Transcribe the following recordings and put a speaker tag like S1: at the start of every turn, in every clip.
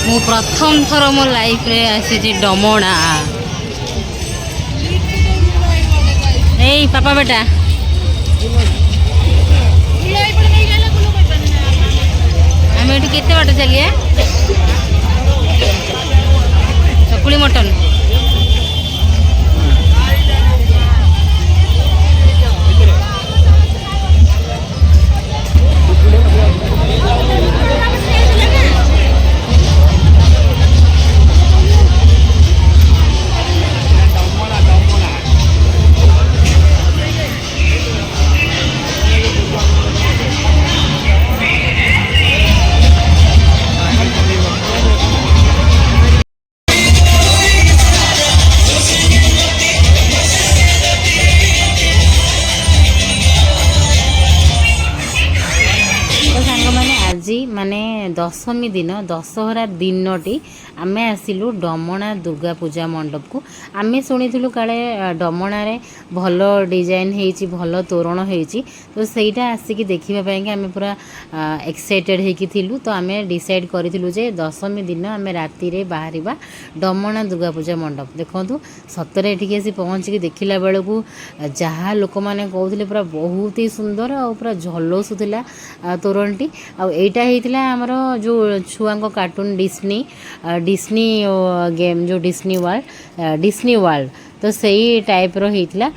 S1: ମୁଁ ପ୍ରଥମ ଥର ମୋ ଲାଇଫରେ ଆସିଛି ଡମଣା। ଏଇ ପାପା ବେଟା, ଆମେ ଏଠୁ କେତେ ବାଟ ଚାଲିବା? ଚକୁଳି ମଟନ। ତ ସାଙ୍ଗମାନେ, ଆଜି ମାନେ ଦଶମୀ ଦିନ, ଦଶହରା ଦିନଟି ଆମେ ଆସିଲୁ ଡମଣା ଦୁର୍ଗା ପୂଜା ମଣ୍ଡପକୁ। ଆମେ ଶୁଣିଥିଲୁ କାଳେ ଡମଣାରେ ଭଲ ଡିଜାଇନ୍ ହେଇଛି, ଭଲ ତୋରଣ ହେଇଛି। ତ ସେଇଟା ଆସିକି ଦେଖିବା ପାଇଁକି ଆମେ ପୁରା ଏକ୍ସାଇଟେଡ଼୍ ହେଇକି ଥିଲୁ। ତ ଆମେ ଡିସାଇଡ଼୍ କରିଥିଲୁ ଯେ ଦଶମୀ ଦିନ ଆମେ ରାତିରେ ବାହାରିବା ଡମଣା ଦୁର୍ଗା ପୂଜା ମଣ୍ଡପ। ଦେଖନ୍ତୁ, ସତରେ ଏଠିକି ଆସି ପହଞ୍ଚିକି ଦେଖିଲା ବେଳକୁ ଯାହା ଲୋକମାନେ କହୁଥିଲେ, ପୁରା ବହୁତ ହି ସୁନ୍ଦର ଆଉ ପୁରା ଝଲସୁଥିଲା ତୋରଣଟି। ଆଉ ଏଇଟା ହେଇଥିଲା ଆମର ଯେଉଁ ଛୁଆଙ୍କ କାର୍ଟୁନ୍ ଡିସ୍ନି ଡିସ୍ନି ଗେମ୍, ଯେଉଁ ଡିସ୍ନି ୱାର୍ଲଡ଼, ଡିସ୍ନି ୱାର୍ଲଡ଼, ତ ସେଇ ଟାଇପ୍ର ହେଇଥିଲା।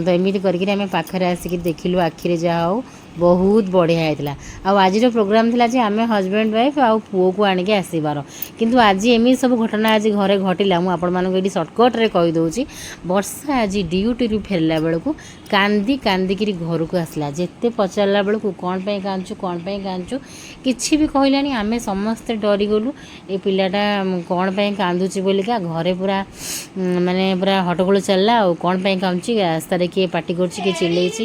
S1: ତ ଏମିତି କରିକିରି ଆମେ ପାଖରେ ଆସିକି ଦେଖିଲୁ ଆଖିରେ। ଯାହା ହଉ, ବହୁତ ବଢ଼ିଆ ହେଇଥିଲା। ଆଉ ଆଜିର ପ୍ରୋଗ୍ରାମ୍ ଥିଲା ଯେ ଆମେ ହଜବେଣ୍ଡ ୱାଇଫ୍ ଆଉ ପୁଅକୁ ଆଣିକି ଆସିବାର। କିନ୍ତୁ ଆଜି ଏମିତି ସବୁ ଘଟଣା ଆଜି ଘରେ ଘଟିଲା, ମୁଁ ଆପଣମାନଙ୍କୁ ଏଇଠି ସର୍ଟକଟ୍ରେ କହିଦେଉଛି। ବର୍ଷା ଆଜି ଡ୍ୟୁଟିରୁ ଫେରିଲା ବେଳକୁ କାନ୍ଦି କାନ୍ଦିକିରି ଘରକୁ ଆସିଲା। ଯେତେ ପଚାରିଲା ବେଳକୁ, କ'ଣ ପାଇଁ କାନ୍ଦୁଛୁ, କ'ଣ ପାଇଁ କାନ୍ଦୁଛୁ, କିଛି ବି କହିଲାନି। ଆମେ ସମସ୍ତେ ଡରିଗଲୁ, ଏ ପିଲାଟା କ'ଣ ପାଇଁ କାନ୍ଦୁଛି ବୋଲିକା। ଘରେ ପୁରା ମାନେ ପୁରା ହଟଗୋଳ ଚାଲିଲା। ଆଉ କ'ଣ ପାଇଁ କାନ୍ଦୁଛି? ରାସ୍ତାରେ କିଏ ପାଟି କରୁଛି, କିଏ ଚିଲେଇଛି?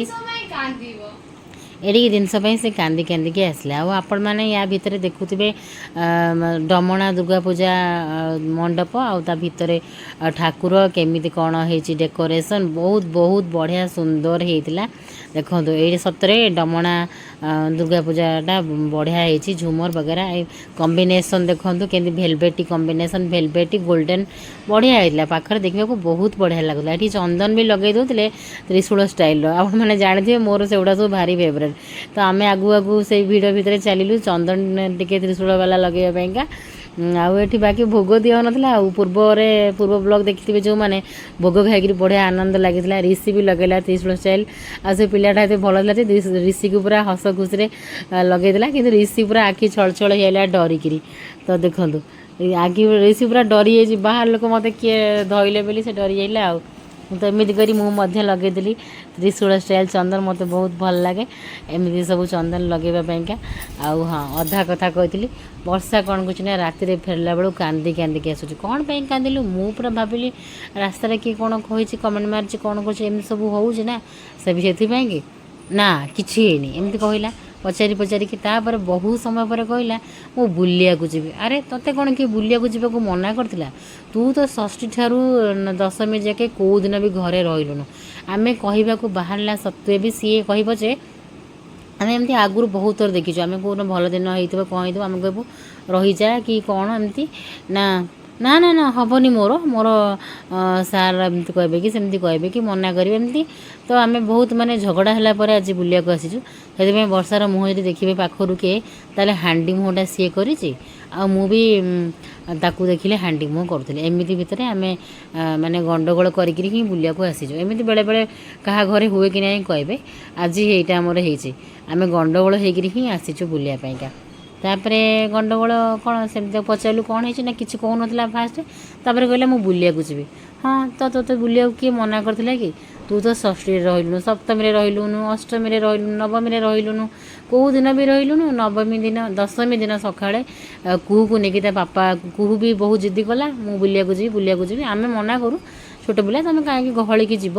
S2: କାନ୍ଦିବ।
S1: ଏଡ଼ିକି ଜିନିଷ ପାଇଁ ସେ କାନ୍ଦି କାନ୍ଦିକି ଆସିଲା। ଆଉ ଆପଣମାନେ ୟା ଭିତରେ ଦେଖୁଥିବେ ଡମଣା ଦୁର୍ଗା ପୂଜା ମଣ୍ଡପ ଆଉ ତା ଭିତରେ ଠାକୁର କେମିତି କ'ଣ ହେଇଛି, ଡେକୋରେସନ୍ ବହୁତ ବହୁତ ବଢ଼ିଆ ସୁନ୍ଦର ହେଇଥିଲା। ଦେଖନ୍ତୁ, ଏଇଠି ସତରେ ଡମଣା ଦୁର୍ଗା ପୂଜାଟା ବଢ଼ିଆ ହେଇଛି। ଝୁମର ବଗେରା ଏ କମ୍ବିନେସନ୍ ଦେଖନ୍ତୁ କେମିତି, ଭେଲଭେଟି କମ୍ବିନେସନ୍, ଭେଲଭେଟି ଗୋଲ୍ଡେନ୍, ବଢ଼ିଆ ହେଇଥିଲା। ପାଖରେ ଦେଖିବାକୁ ବହୁତ ବଢ଼ିଆ ଲାଗୁଥିଲା। ଏଠି ଚନ୍ଦନ ବି ଲଗେଇ ଦେଉଥିଲେ ତ୍ରିଶୂଳ ଷ୍ଟାଇଲର। ଆପଣମାନେ ଜାଣିଥିବେ, ମୋର ସେଗୁଡ଼ା ସବୁ ଭାରି ଫେଭରେଟ୍। ତ ଆମେ ଆଗକୁ ଆଗକୁ ସେଇ ଭିଡ଼ ଭିତରେ ଚାଲିଲୁ ଚନ୍ଦନ ଟିକେ ତ୍ରିଶୂଳ ବାଲା ଲଗେଇବା ପାଇଁକା। ଆଉ ଏଠି ବାକି ଭୋଗ ଦିଆହେଉନଥିଲା। ଆଉ ପୂର୍ବରେ ପୂର୍ବ ବ୍ଲଗ୍ ଦେଖିଥିବେ ଯେଉଁମାନେ, ଭୋଗ ଖାଇକିରି ବଢ଼ିଆ ଆନନ୍ଦ ଲାଗିଥିଲା। ରିଷି ବି ଲଗେଇଲା ତ୍ରିଶୂଳ ଷ୍ଟାଇଲ୍। ଆଉ ସେ ପିଲାଟା ଏତେ ଭଲ ଥିଲା ଯେ ରିଷିକୁ ପୁରା ହସ ଖୁସିରେ ଲଗେଇଦେଲା। କିନ୍ତୁ ରିଷି ପୁରା ଆଖି ଛଳ ଛଳ ହେଇଗଲା ଡରିକିରି। ତ ଦେଖନ୍ତୁ, ଏଇ ଆଖି ରିଷି ପୁରା ଡରି ଯାଇଛି, ବାହାର ଲୋକ ମୋତେ କିଏ ଧଇଲେ ବୋଲି ସେ ଡରିଯାଇଲା। ଆଉ ମୁଁ ତ ଏମିତି କରି ମୁଁ ମଧ୍ୟ ଲଗେଇଦେଲି ତ୍ରିଶୂଳ ଷ୍ଟାଇଲ୍ ଚନ୍ଦନ। ମୋତେ ବହୁତ ଭଲ ଲାଗେ ଏମିତି ସବୁ ଚନ୍ଦନ ଲଗେଇବା ପାଇଁକା। ଆଉ ହଁ, ଅଧା କଥା କହିଥିଲି। ବର୍ଷା କ'ଣ କରୁଛି ନା, ରାତିରେ ଫେରିଲା ବେଳକୁ କାନ୍ଦି କାନ୍ଦିକି ଆସୁଛି। କ'ଣ ପାଇଁ କାନ୍ଦିଲୁ? ମୁଁ ପୁରା ଭାବିଲି ରାସ୍ତାରେ କିଏ କ'ଣ କହିଛି, କମେଣ୍ଟ ମାରିଛି, କ'ଣ କରୁଛି, ଏମିତି ସବୁ ହେଉଛି ନା ସେ ବି ସେଥିପାଇଁ କି ନା, କିଛି ହେଇନି ଏମିତି କହିଲା। ପଚାରି ପଚାରିକି ତାପରେ ବହୁତ ସମୟ ପରେ କହିଲା, ମୁଁ ବୁଲିବାକୁ ଯିବି। ଆରେ, ତୋତେ କ'ଣ କିଏ ବୁଲିବାକୁ ଯିବାକୁ ମନା କରିଥିଲା? ତୁ ତ ଷଷ୍ଠୀ ଠାରୁ ଦଶମୀ ଯାକେ କେଉଁ ଦିନ ବି ଘରେ ରହିଲୁନୁ। ଆମେ କହିବାକୁ ବାହାରିଲା ସତ୍ତ୍ୱେ ବି ସିଏ କହିବ ଯେ ଆମେ ଏମିତି ଆଗରୁ ବହୁତ ଥର ଦେଖିଛୁ। ଆମେ କେଉଁଦିନ ଭଲ ଦିନ ହେଇଥିବ, କ'ଣ ହେଇଥିବ, ଆମେ କହିବୁ ରହିଯା କି କ'ଣ ଏମିତି, ନା ନା ନା ନା, ହେବନି ମୋର, ମୋର ସାର୍ ଏମିତି କହିବେ କି ସେମିତି କହିବେ କି ମନା କରିବେ ଏମିତି। ତ ଆମେ ବହୁତ ମାନେ ଝଗଡ଼ା ହେଲା ପରେ ଆଜି ବୁଲିବାକୁ ଆସିଛୁ। ସେଥିପାଇଁ ବର୍ଷାର ମୁହଁ ଯଦି ଦେଖିବେ ପାଖରୁ କିଏ, ତାହେଲେ ହାଣ୍ଡି ମୁହଁଟା ସିଏ କରିଛି। ଆଉ ମୁଁ ବି ତାକୁ ଦେଖିଲେ ହାଣ୍ଡି ମୁହଁ କରୁଥିଲି। ଏମିତି ଭିତରେ ଆମେ ମାନେ ଗଣ୍ଡଗୋଳ କରିକିରି ହିଁ ବୁଲିବାକୁ ଆସିଛୁ। ଏମିତି ବେଳେବେଳେ କାହା ଘରେ ହୁଏ କି ନାହିଁ କହିବେ। ଆଜି ଏଇଟା ଆମର ହେଇଛି, ଆମେ ଗଣ୍ଡଗୋଳ ହେଇକିରି ହିଁ ଆସିଛୁ ବୁଲିବା ପାଇଁକା। ତାପରେ ଗଣ୍ଡଗୋଳ କ'ଣ, ସେମିତି ତାକୁ ପଚାରିଲୁ କ'ଣ ହେଇଛି ନା, କିଛି କହୁନଥିଲା ଫାଷ୍ଟ। ତାପରେ କହିଲା, ମୁଁ ବୁଲିବାକୁ ଯିବି। ହଁ, ତ ତୋତେ ବୁଲିବାକୁ କିଏ ମନା କରିଥିଲା କି? ତୁ ତ ଷଷ୍ଠୀରେ ରହିଲୁନୁ, ସପ୍ତମୀରେ ରହିଲୁନୁ, ଅଷ୍ଟମୀରେ ରହିଲୁନୁ, ନବମୀରେ ରହିଲୁନୁ, କେଉଁ ଦିନ ବି ରହିଲୁନୁ। ନବମୀ ଦିନ, ଦଶମୀ ଦିନ ସକାଳେ କୁହୁକୁ ନେଇକି ତା ବାପା, କୁହୁ ବି ବହୁତ ଜିଦ୍ଦି କଲା, ମୁଁ ବୁଲିବାକୁ ଯିବି, ବୁଲିବାକୁ ଯିବି। ଆମେ ମନା କରୁ, ଛୋଟ ପିଲା, ତୁମେ କାହିଁକି ଗହଳିକି ଯିବ,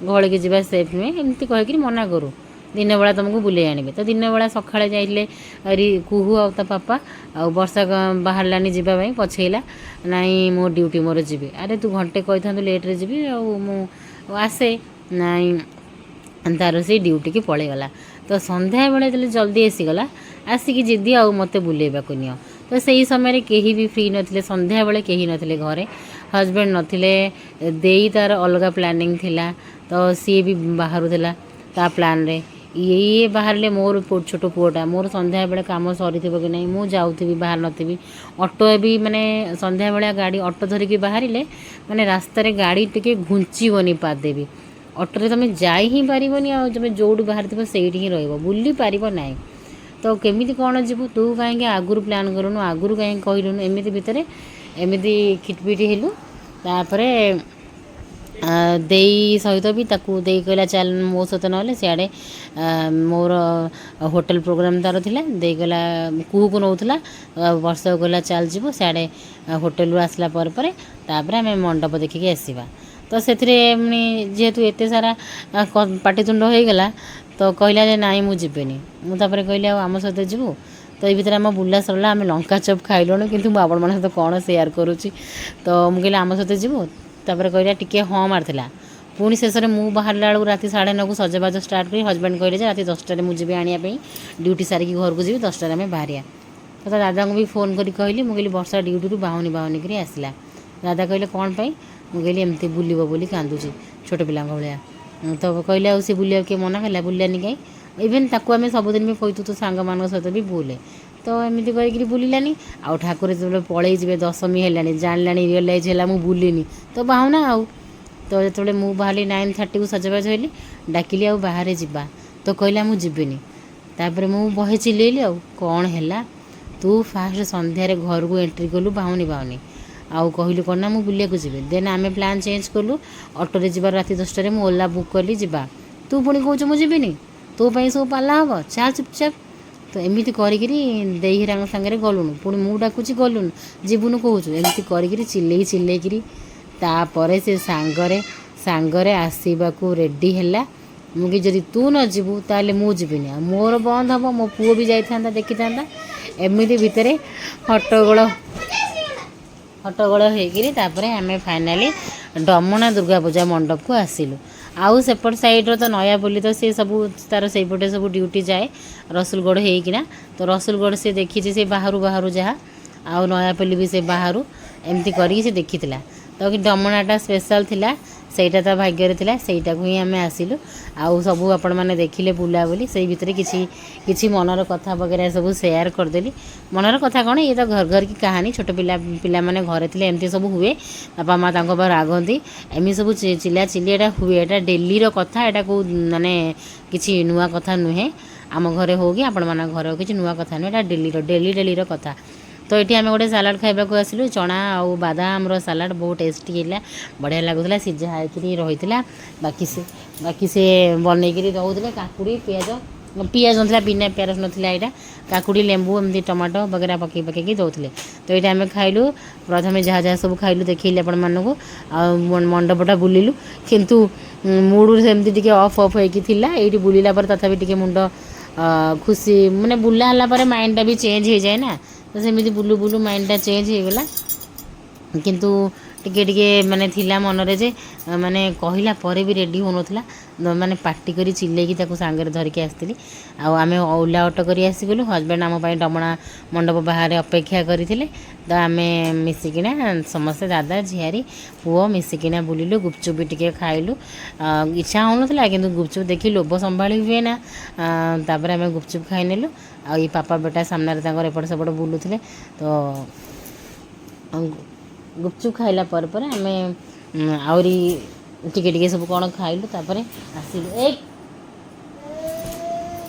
S1: ଗହଳିକି ଯିବା ସେଫ୍ ନୁହେଁ, ଏମିତି କହିକିରି ମନା କରୁ। ଦିନବେଳା ତୁମକୁ ବୁଲେଇ ଆଣିବେ। ତ ଦିନବେଳା ସକାଳେ ଯାଇଥିଲେ କୁହୁ ଆଉ ତା ପାପା। ଆଉ ବର୍ଷା ବାହାରିଲାନି ଯିବା ପାଇଁ, ପଛେଇଲା, ନାଇଁ ମୋ ଡ୍ୟୁଟି, ମୋର ଯିବି। ଆରେ, ତୁ ଘଣ୍ଟେ କହିଥାନ୍ତୁ ଲେଟ୍ରେ ଯିବି ଆଉ ମୁଁ ଆସେ। ନାଇଁ, ତାର ସେଇ ଡ୍ୟୁଟିକି ପଳେଇଗଲା। ତ ସନ୍ଧ୍ୟାବେଳେ ଯେତେବେଳେ ଜଲ୍ଦି ଆସିଗଲା, ଆସିକି ଜିଦି, ଆଉ ମୋତେ ବୁଲେଇବାକୁ ନିଅ। ତ ସେଇ ସମୟରେ କେହି ବି ଫ୍ରି ନଥିଲେ, ସନ୍ଧ୍ୟାବେଳେ କେହି ନଥିଲେ ଘରେ, ହଜବେଣ୍ଡ ନଥିଲେ, ଦେଇ ତାର ଅଲଗା ପ୍ଲାନିଂ ଥିଲା, ତ ସିଏ ବି ବାହାରୁଥିଲା ତା ପ୍ଲାନ୍ରେ। ଇଏ ବାହାରିଲେ ମୋର ଛୋଟ ପୁଅଟା, ମୋର ସନ୍ଧ୍ୟାବେଳେ କାମ ସରିଥିବ କି ନାହିଁ, ମୁଁ ଯାଉଥିବି, ବାହାରି ନଥିବି। ଅଟୋ ବି ମାନେ ସନ୍ଧ୍ୟାବେଳିଆ ଗାଡ଼ି ଅଟୋ ଧରିକି ବାହାରିଲେ ମାନେ ରାସ୍ତାରେ ଗାଡ଼ି ଟିକେ ଘୁଞ୍ଚିବନି ପାଦେ ବି, ଅଟୋରେ ତୁମେ ଯାଇ ହିଁ ପାରିବନି। ଆଉ ତୁମେ ଯେଉଁଠି ବାହାରିଥିବ ସେଇଠି ହିଁ ରହିବ, ବୁଲି ପାରିବ ନାହିଁ। ତ କେମିତି କ'ଣ ଯିବୁ? ତୁ କାହିଁକି ଆଗରୁ ପ୍ଲାନ୍ କରୁନୁ, ଆଗରୁ କାହିଁକି କହିଲୁନୁ? ଏମିତି ଭିତରେ ଏମିତି ଖିଟପିଟ ହେଲୁ। ତାପରେ ଦେଇ ସହିତ ବି ତାକୁ ଦେଇ କହିଲା ଚାଲ ମୋ ସହିତ, ନହେଲେ ସିଆଡ଼େ ମୋର ହୋଟେଲ ପ୍ରୋଗ୍ରାମ୍ ତା'ର ଥିଲା। ଦେଇ କହିଲା, କୁହୁକୁ ନେଉଥିଲା, ବର୍ଷାକୁ କହିଲା ଚାଲ ଯିବୁ ସିଆଡ଼େ, ହୋଟେଲରୁ ଆସିଲା ପରେ ପରେ ତାପରେ ଆମେ ମଣ୍ଡପ ଦେଖିକି ଆସିବା। ତ ସେଥିରେ ମାନେ ଯେହେତୁ ଏତେ ସାରା ପାଟିତୁଣ୍ଡ ହେଇଗଲା, ତ କହିଲା ଯେ ନାଇଁ ମୁଁ ଯିବିନି। ମୁଁ ତାପରେ କହିଲି ଆଉ ଆମ ସହିତ ଯିବୁ? ତ ଏଇ ଭିତରେ ଆମ ବୁଲା ସରିଲା, ଆମେ ଲଙ୍କା ଚପ୍ ଖାଇଲୁଣି, କିନ୍ତୁ ମୁଁ ଆପଣମାନଙ୍କ ସହିତ କ'ଣ ସେୟାର କରୁଛି। ତ ମୁଁ କହିଲି ଆମ ସହିତ ଯିବୁ? ତାପରେ କହିଲା ଟିକେ ହଁ ମାରିଥିଲା। ପୁଣି ଶେଷରେ ମୁଁ ବାହାରିଲା ବେଳକୁ ରାତି 9:30କୁ ସଜବାଜ ଷ୍ଟାର୍ଟ କରି ହଜବେଣ୍ଡ କହିଲେ ଯେ ରାତି 10ଟାରେ ମୁଁ ଯିବି ଆଣିବା ପାଇଁ, ଡ୍ୟୁଟି ସାରିକି ଘରକୁ ଯିବି, 10ଟାରେ ଆମେ ବାହାରିବା। ତ ତା ଦାଦାଙ୍କୁ ବି ଫୋନ୍ କରି କହିଲି। ମୁଁ କହିଲି ବର୍ଷା ଡ୍ୟୁଟିରୁ ବାହୁନି ବାହୁନି କରି ଆସିଲା। ଦାଦା କହିଲେ କ'ଣ ପାଇଁ? ମୁଁ କହିଲି ଏମିତି ବୁଲିବ ବୋଲି କାନ୍ଦୁଛି ଛୋଟ ପିଲାଙ୍କ ଭଳିଆ। ତ କହିଲେ ଆଉ ସେ ବୁଲିବାକୁ କିଏ ମନା କଲା? ବୁଲିଲାନି କାହିଁ? ଇଭେନ୍ ତାକୁ ଆମେ ସବୁଦିନ ବି କହିଛୁ ତୁ ସାଙ୍ଗମାନଙ୍କ ସହିତ ବି ବୁଲେ, ତ ଏମିତି କରିକିରି ବୁଲିଲାନି। ଆଉ ଠାକୁର ଯେତେବେଳେ ପଳେଇ ଯିବେ, ଦଶମୀ ହେଲାଣି, ଜାଣିଲାଣି, ରିଅଲାଇଜ୍ ହେଲା ମୁଁ ବୁଲିନି, ତ ବାହୁନା। ଆଉ ତ ଯେତେବେଳେ ମୁଁ ବାହାରିଲି 9:30କୁ ସଜବାଜ ହେଲି, ଡାକିଲି ଆଉ ବାହାରେ ଯିବା, ତ କହିଲା ମୁଁ ଯିବିନି। ତାପରେ ମୁଁ ବହେ ଚିଲେଇଲି, ଆଉ କ'ଣ ହେଲା? ତୁ ଫାଷ୍ଟ ସନ୍ଧ୍ୟାରେ ଘରକୁ ଏଣ୍ଟ୍ରି କଲୁ ବାହୁନି ବାହୁନି, ଆଉ କହିଲୁ କ'ଣ ନା ମୁଁ ବୁଲିବାକୁ ଯିବି। ଦେନ୍ ଆମେ ପ୍ଲାନ୍ ଚେଞ୍ଜ କଲୁ, ଅଟୋରେ ଯିବା ରାତି 10ଟାରେ, ମୁଁ ଓଲା ବୁକ୍ କଲି ଯିବା, ତୁ ପୁଣି କହୁଛୁ ମୁଁ ଯିବିନି, ତୋ ପାଇଁ ସବୁ ପାଲା ହେବ, ଚାଲ ଚୁପଚାପ। ତ ଏମିତି କରିକିରି ଦେଇ ହୀରାଙ୍କ ସାଙ୍ଗରେ ଗଲୁନୁ, ପୁଣି ମୁଁ ଡାକୁଛି ଗଲୁନୁ, ଯିବୁନୁ କହୁଛୁ, ଏମିତି କରିକିରି ଚିଲେଇ ଚିଲେଇକିରି ତାପରେ ସେ ସାଙ୍ଗରେ ସାଙ୍ଗରେ ଆସିବାକୁ ରେଡ଼ି ହେଲା। ମୁଁ କି ଯଦି ତୁ ନ ଯିବୁ ତାହେଲେ ମୁଁ ଯିବିନି, ଆଉ ମୋର ବନ୍ଦ ହେବ, ମୋ ପୁଅ ବି ଯାଇଥାନ୍ତା ଦେଖିଥାନ୍ତା। ଏମିତି ଭିତରେ ହଟ୍ଟଗୋଳ ହଟ୍ଟଗୋଳ ହେଇକିରି ତାପରେ ଆମେ ଫାଇନାଲି ଡମଣା ଦୁର୍ଗା ପୂଜା ମଣ୍ଡପକୁ ଆସିଲୁ। ଆଉ ସେପଟ ସାଇଡ଼୍ର ତ ନୟାପଲ୍ଲୀ, ତ ସେ ସବୁ ତା'ର ସେଇପଟେ ସବୁ ଡ୍ୟୁଟି ଯାଏ ରସୁଲଗଡ଼ ହେଇକିନା। ତ ରସୁଲଗଡ଼ ସେ ଦେଖିଛି ସେ ବାହାରୁ ବାହାରୁ ଯାହା, ଆଉ ନୟାପଲ୍ଲୀ ବି ସେ ବାହାରୁ ଏମିତି କରିକି ସେ ଦେଖିଥିଲା। ତ ଡମଣାଟା ସ୍ପେଶାଲ୍ ଥିଲା, ସେଇଟା ତା ଭାଗ୍ୟରେ ଥିଲା, ସେଇଟାକୁ ହିଁ ଆମେ ଆସିଲୁ। ଆଉ ସବୁ ଆପଣମାନେ ଦେଖିଲେ ବୁଲାବୁଲି, ସେଇ ଭିତରେ କିଛି କିଛି ମନର କଥା ବଗେରା ସବୁ ସେୟାର କରିଦେଲି। ମନର କଥା କ'ଣ, ଇଏ ତ ଘର ଘର କି କାହାଣୀ। ଛୋଟ ପିଲା ପିଲାମାନେ ଘରେ ଥିଲେ ଏମିତି ସବୁ ହୁଏ, ବାପା ମା ତାଙ୍କ ଉପରେ ରାଗନ୍ତି, ଏମିତି ସବୁ ଚିଲା ଚିଲି ଏଇଟା ହୁଏ, ଏଇଟା ଡେଲିର କଥା, ଏଇଟା କେଉଁ ମାନେ କିଛି ନୂଆ କଥା ନୁହେଁ। ଆମ ଘରେ ହଉ କି ଆପଣମାନଙ୍କ ଘରେ ହଉ, କିଛି ନୂଆ କଥା ନୁହେଁ, ଏଇଟା ଡେଲିର ଡେଲି ଡେଲିର କଥା। ତ ଏଠି ଆମେ ଗୋଟେ ସାଲାଡ଼ ଖାଇବାକୁ ଆସିଲୁ, ଚଣା ଆଉ ବାଦାମର ସାଲାଡ଼ ବହୁତ ଟେଷ୍ଟି ହେଲା, ବଢ଼ିଆ ଲାଗୁଥିଲା, ସିଝା ହେଇକିରି ରହିଥିଲା। ବାକି ସେ ବନେଇକିରି ଦେଉଥିଲେ କାକୁଡ଼ି ପିଆଜ, ପିଆଜ ନଥିଲା, ବିନା ପିଆଜ ନଥିଲା ଏଇଟା, କାକୁଡ଼ି ଲେମ୍ବୁ ଏମିତି ଟମାଟୋ ବଗେରା ପକେଇ ପକେଇକି ଦେଉଥିଲେ। ତ ଏଇଟା ଆମେ ଖାଇଲୁ। ପ୍ରଥମେ ଯାହା ଯାହା ସବୁ ଖାଇଲୁ ଦେଖେଇଲି ଆପଣମାନଙ୍କୁ। ଆଉ ମଣ୍ଡପଟା ବୁଲିଲୁ, କିନ୍ତୁ ମୁଡ଼ ସେମିତି ଟିକେ ଅଫ୍ ଅଫ୍ ହେଇକି ଥିଲା। ଏଇଠି ବୁଲିଲା ପରେ ତଥାପି ଟିକେ ମୁଣ୍ଡ ଖୁସି, ମାନେ ବୁଲା ହେଲା ପରେ ମାଇଣ୍ଡଟା ବି ଚେଞ୍ଜ ହେଇଯାଏ ନା, ତ ସେମିତି ବୁଲୁ ବୁଲୁ ମାଇଣ୍ଡଟା ଚେଞ୍ଜ ହେଇଗଲା। କିନ୍ତୁ ଟିକେ ଟିକେ ମାନେ ଥିଲା ମନରେ ଯେ ମାନେ କହିଲା ପରେ ବି ରେଡ଼ି ହେଉନଥିଲା, ମାନେ ପାଟି କରି ଚିଲେଇକି ତାକୁ ସାଙ୍ଗରେ ଧରିକି ଆସିଥିଲି। ଆଉ ଆମେ ଓଲା ଅଟୋ କରି ଆସିଗଲୁ। ହଜବେଣ୍ଡ ଆମ ପାଇଁ ଡମଣା ମଣ୍ଡପ ବାହାରେ ଅପେକ୍ଷା କରିଥିଲେ। ତ ଆମେ ମିଶିକିନା ସମସ୍ତେ ଦାଦା ଝିଆରୀ ପୁଅ ମିଶିକିନା ବୁଲିଲୁ, ଗୁପଚୁପ୍ ବି ଟିକେ ଖାଇଲୁ। ଇଚ୍ଛା ହେଉନଥିଲା, କିନ୍ତୁ ଗୁପଚୁପ୍ ଦେଖି ଲୋଭ ସମ୍ଭାଳି ହୁଏ ନା। ତାପରେ ଆମେ ଗୁପଚୁପ୍ ଖାଇନେଲୁ। ଆଉ ଏଇ ପାପା ବେଟା ସାମ୍ନାରେ ତାଙ୍କର ଏପଟ ସେପଟ ବୁଲୁଥିଲେ। ତ ଗୁପଚୁପ୍ ଖାଇଲା ପରେ ପରେ ଆମେ ଆହୁରି ଟିକେ ଟିକେ ସବୁ କ'ଣ ଖାଇଲୁ, ତାପରେ ଆସିଲୁ। ଏ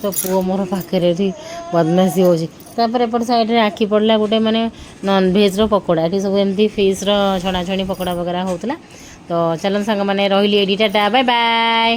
S1: ତ ପୁଅ ମୋର ପାଖରେ ଏଠି ବଦମାସି ହେଉଛି। ତାପରେ ଏପଟ ସାଇଡ଼୍ରେ ଆଖି ପଡ଼ିଲା ଗୋଟେ ମାନେ ନନଭେଜ୍ର ପକୋଡ଼ା, ଏଠି ସବୁ ଏମିତି ଫିସ୍ର ଛଣାଛଣି ପକୋଡ଼ା ବଗେରା ହେଉଥିଲା। ତ ଚାଲନ୍ତୁ ସାଙ୍ଗମାନେ, ରହିଲି ଏଇଠି, ଟାଟା, ବାଏ ବାଏ।